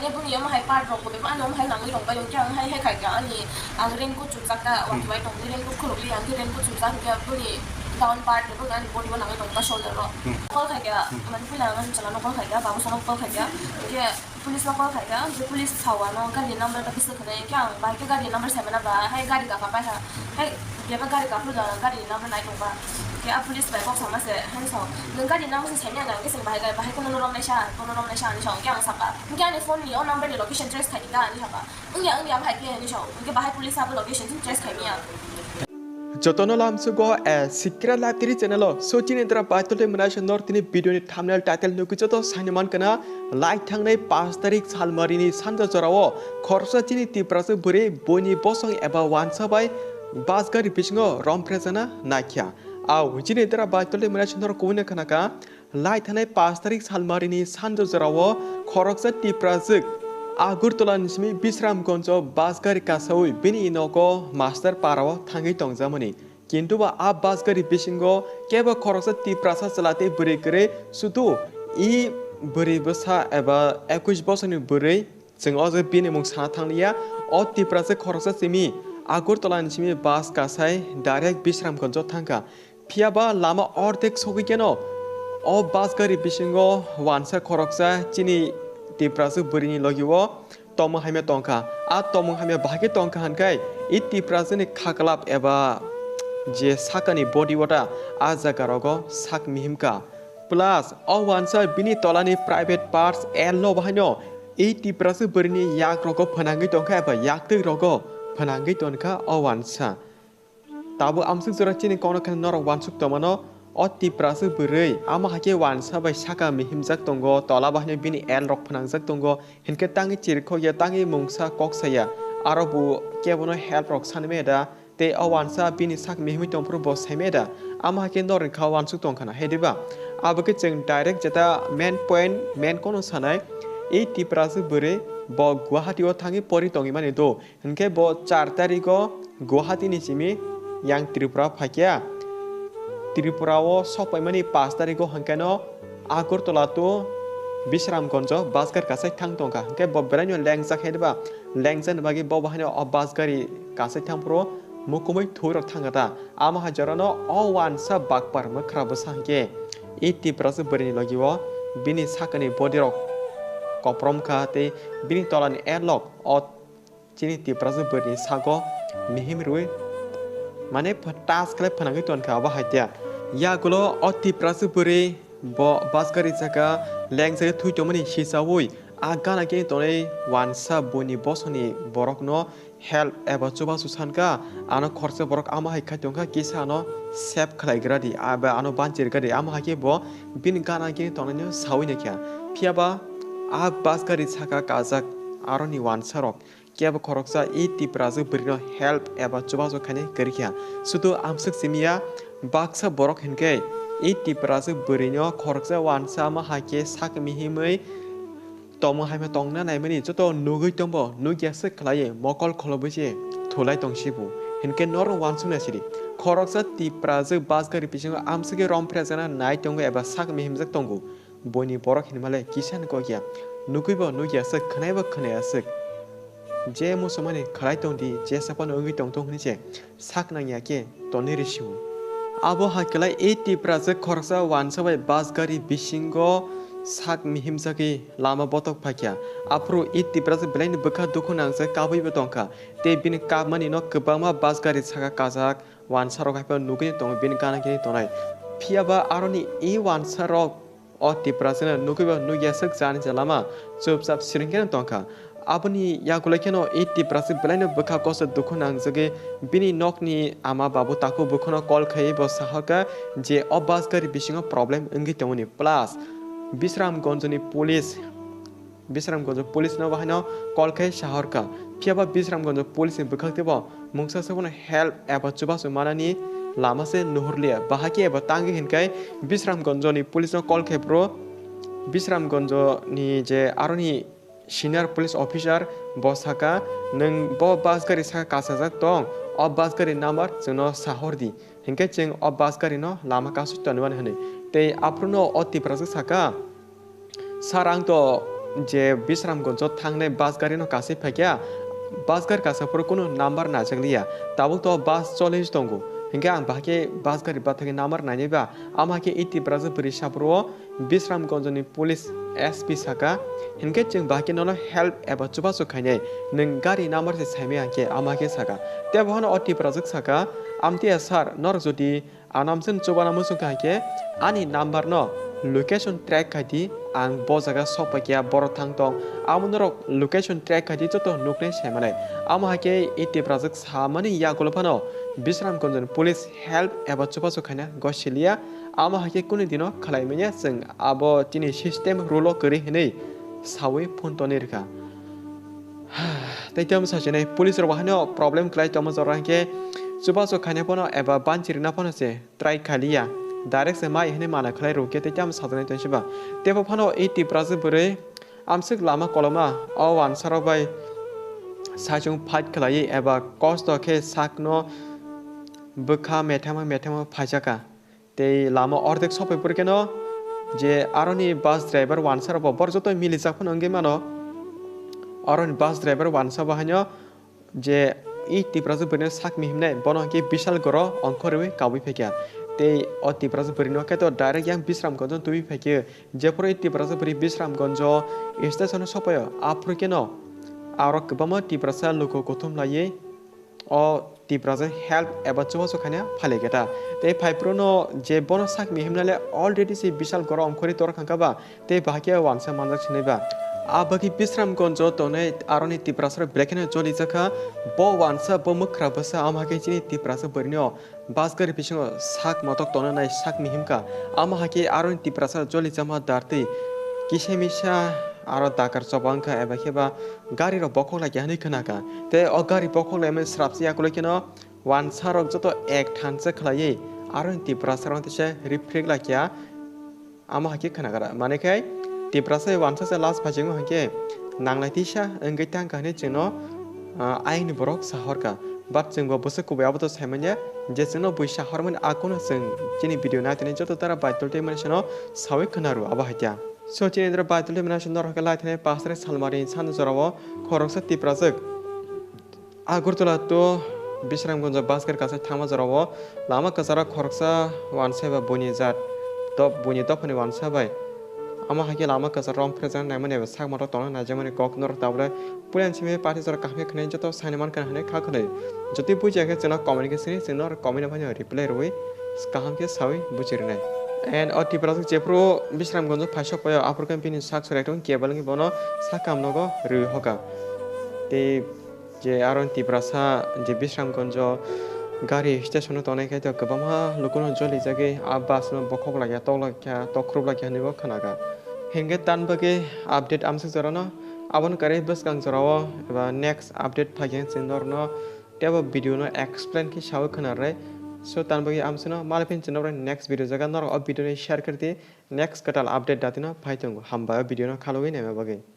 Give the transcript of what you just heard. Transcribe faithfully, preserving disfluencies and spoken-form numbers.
Ani boni omo hai part rok bo bebak ani omo hai nangwi tong bai, hwnkhe ang hai hai khaikha ani ang raincoat chumjak ta, hmm, watwi bai tongdi, raincoat khulukdi, ang khe raincoat chumjak hwnkhe boni down part ni boni ani body o nangwi tong ta shoulder o. Hmm. Call khaikha, hmm, mane puila ang ani chwla no call khaikha, babu sano call khaikha, hwnkhe police no call khaikha, hwnkhe police sao ano gari number ta bwswk khwnai, hwnkhe ang bahai khe gari number sai mana ba hai gari kaka paikha, hai bebak gari kaphuru da gari number nai tongba, hwnkhe a police bai kok sama se hai sao, nwng gari number se saimya na, hwnkhe chwng bahai bahai kono no romnai sa, kono romnai sa ani sao, hwnkhe ang saka, hwnkhe ani phone ni o number ni location trace khai ta ani saka. Wngya, wngya, bahai khe hinwi sao. Hwnkhe bahai police abo location chwng trace khaimaya. Jotono lamsugo, eh, Sikra Live T V channel o Sochin Indra Baitol tei Manaisa North ni video ni thumbnail title nugwi joto saini mankha na, lai thangnai pash tarik salmari ni sanja jorao khoroksa chini Tiprasa bwrwi buini bosong eba wansa bai bus gari bisingo romphre jana naikha. Au, Sochin Indra Baitol tei Manaisa North kubuni khanaka, lai thanai pash tarik salmari ni sanja jorao khoroksa Tiprajwk Agartala ni simi Bisramganj o bus gari kasaui bini nogo master para o thangwi tongjamani. Kintu ba a bus gari bisingo kebo khoroksa Tiprasa chwla tei bwrwi kwrwi, sudu i bwrwi bwsa eba ekush bosorni bwrwi. Chwng o jaga bini mung sana thanglia. O Tiprasa khoroksa simi Agartala ni simi bus kasai direct Bisramganj o thangkha. Phiya ba lama ordek sogwi keno o bus gari bisingo wansa khoroksa chini Tiprasa bwrwini logi o tongmung hamya tongkha. A tongmung hamya bahai khe tongkha hwnkhe i Tiprasa ni khaklap eba je sakani body o ta a jaga rogo sak mihim kha. Plus, o wansa bini tolani private parts L no bahaino i Tiprasa bwrwini yak rogo phwnangwi tongkha eba yaktwi rogo phwnangwi tongkha o wansa. Tabuk amsuk jora chini kokno khe norok wansuk tongmano, o Tiprasa bwrwi ama hai khe wansa bai saka mihimjak tongo, tola bahaino bini L rok phwnangjak tongo, hinkhe tangwi chirikhokya, tangwi mungsa kok saya, aro bo kebono help rok sanmaya da. Tei o wansa bini sak mihimwi tongphuru bo saimaya da, ama hai khe norni kha wansuk tongkha na, hai diba? Abo khe chwng direct jeta main point, main kono sanai, i Tiprasa bwrwi bo Guwahati o thangwi pori tongwi mani do, hinkhe bo char tarikh o Guwahati ni simi yang Tripura phaikha, Tripura o sokpaimani pash tarikh o hinkhe no Agartala to Bisramganj o bus gari kasai thang tongkha, hinkhe bo belaino lengjak hai diba? Lengjakni bagwi bo bahaino o bus gari kasai thangphuru mukumui thwi rok thangkha ta. Ama hai jorano o wansa bakpar mwkhra bwsa hinkhe i Tiprasa bwrwini logi o bini sakani body rok koprom kha tei bini tolani elok o chini Tiprasa bwrwini sago mihim rwi mane ph-, tas khlai phwnangwi tonkha abo hai tia. Yagulo o Tiprasa bwrwi bo bus gari saka lengjagwi thwi tongmani hisaui a gana khe tonwi wansa buini bosongni borokno help eba chubachu sankha, ano khoroksa borok ama hai khai tongkha, kisa ano save khlai gra di, aba ano banchi rwkha di, ama hai khe bo bini gana khe tongnaino saui naikha. Phiya ba a bus gari saka kajak aroni wansa rok kebo khoroksa i Tiprasa bwrwino help eba chubachu khainai kwrwikha. Sudu amswk simiya baksa borok hinkhe i Tiprasa bwrwino khoroksa wansa ama hai khe sak mihimwi tongmung hamya tongna naimani joto nugwi tongbo, nukya se khlaiwi mokol kholobwi se thulai tong sibu. Hinkhe norok wansukna sidi. Khoroksa Tiprajwk bus gari bisingo amswkhe romphre jana nai tongo eba sak mihimjak tongo. Buini borok hinmale kisa ni kokya. Nugwibo nukya swk, khwnaibo khwnaya swk. Je muchungmani khlai tongdi, jesa phano wngwi tongthung hwnwi se sak nangya khe tonwi rw sio. Abo hai kwlai i Tiprajwk khoroksa wansa bai bus gari bisingo sak mihimjagwi lama botok phaikha. Aphuru i Tiprajwk belaini bwkha dukhu nangjak kabwibo tongkha. Tei bini kapmani no kwbangma bus gari saka kajak, wansa rok hai phano nugwi tongo bini gana gini tongnai. Phiya ba aroni i wansa rok o Tiprasino nugwi ba nukya swk jani je lama chupchap siring khe tongkha. Aboni yagulo kheno i Tiprasa belaino bwkha kosto dukhu nangjagwi bini nokni ama babu takhuk bukhano call khaiwi bo sahorkha je o bus gari bisingo problem wngwi tongmani. Plus Bisramganjni police, Bisramganj police no bahaino call khai sahorkha. Phiya ba Bisramganj police ni bwkhak teibo mungsa se bono help eba chubachu manani lama se nuhurliya. Bahai khe eba tangwi hinkhai Bisramganj ni police no call khai phuru Bisramganj ni je aroni senior police officer bo saka, "Nwng bo bus gari saka kasajak tong, o bus gari number chwngno sahor di, hinkhe chwng o bus gari no lama kasui tonwi mano," hwnwi. Tei aphuru no o Tiprasa saka, "Sir, ang to je Bisramganjo thangnai bus gari no kasui phaikha, bus gari kasa phuru kunu number naijakliya, tabuk to bus choli tongo, hinkhe ang bahai khe bus gari bathagwi number nainai ba, ama khe i Tiprasa bwrwi saphuru o Bisramganjo ni police S P saka, hinkhe chwng bahai khe nono help eba chubachu khainai, nwng gari number se saimaya hinkhe ama khe saka. Tei bohano o Tiprajwk saka, "Amtwi sir, norok jodi anamswng chubana muchung kha hinkhe ani number no location track khai di, ang bo jaga sok pai khe borok thang tong, amo norok location track khai di, joto nuknai saimanai." Amo hai khe i Tiprajwk samani yagulo phano Bisramganj ni police help eba chubachu khaina gosiliya, amo hai khe kunu dino khlai manya, chwng abo chini system rule o kwrwi hinwi sawi phone tonwi rwkha. Tei tamo sachinai police rok haino problem khlai tongma jora hinkhe chubachu khaina phano eba banchi rwna phano se try khaliya, direct se mai hinwi mana khlai rwkhe tei tamo sajaknai tongsiba. Teibo phano i Tiprasa bwrwi amswk lama koloma o wansarok bai saichung fight khlaiwi eba kosto khe sakno bwkha methama methama phaijaka. Tei lama ordek sokphai phuru kheno je aroni bus driver wansarok bo bor joto milijak phano wngwi mano. Aroni bus driver wansa bo haino je i Tiprasa bwrwino sak mihimnai, bono hinkhe Bishal Goro ongkhorwi kabui phaikha. Tei o Tiprasa bwrwino khe to direct yang Bisramganjo tubui phaikhe. Jephuru i Tiprasa bwrwi Bisramganjo station o sokphaio, aphuru kheno aro kwbangma Tiprasa luku kuthum laiwi o Tiprasa help eba chubachu khaina phailaikha ta. Tei phaiphuru no je bono sak mihimnale already se Bishal Goro ongkhorwi tor kha ba, tei bahai khe wansa manjak sinai ba. A bagwi Bisramganjo tongnai aroni Tiprasa rok belai kheno jolijakha. Bo wansa, bo mwkhra bwsa, amo hai khe chini Tiprasa bwrwino bus gari bisingo sak motok tongna nai sak mihimkha. Amo hai khe aroni Tiprasa jolijama dartwi kisa misa aro dakar choba wngkha eba khe ba gari rok bokhok lai kha hinwi khna kha. Tei o gari bokhok laimani srapsa yakulo kheno wansa rok joto ek thansa khlaiwi aroni Tiprasa rok teisa riphrek lai kha. Amo hai khe khna kha, mane khai Tiprasa wansa se last phaijingo hai khe nanglai tisa wngwi tang kha hinwi chwngno, ah, ayangni borok sahor kha. But chwng bo bwswk kubui abo to sai manya je chwngno bui sahor mani, a kunu chwng chini video nai tini joto tara Bible tei mani sano sawi khna rw abo hai khe. So chini dra Bible tei mani sano norok khe lai thani pastor Salmari sani jorao khoroksa Tiprajwk Agartala to Bisramganj bus gari kasai thangma jorao lama kwcharo khoroksa wansa bai buini jat, dop-, buini dophani wansa bai. Amo hai khe lama kwcharo romphrejaknai naimani bai sak motok tongna naijakmani kok norok tabule puila simi party jora kaham khe khwnai joto saini mankha hinwi kha khwnai. Jotoi bujiya khe chwngno comment khe sini, chwngno comment no phano reply rwui kaham khe sawi buji rwnai. And o Tiprajwk jephuru Bisramganj phai sok paio, aphuru khe bini sak sori ekdom kebel wngwi bono sak kamnogo rwi hoka. Tei je aro Tiprasa je Bisramganjo gari station o tongnai khe to kwbangma lukuno jolijagwi a bus no bokhok laikha, tok laikha, tok khrup laikha hinwi bo khna kha. Hinkhe tan bagwi update amswk jorano, aboni kwrwi bwskang jorao eba next update phaikhe chwng norokno teibo video no explain khe sawi khna rwnai. So tan bagwi amswkno malai phini chwng norokni next video jaga norok o video no share khe rwdi, next kwtal update datino phai tongo. Hambai o video no khalogwi naima bagwi.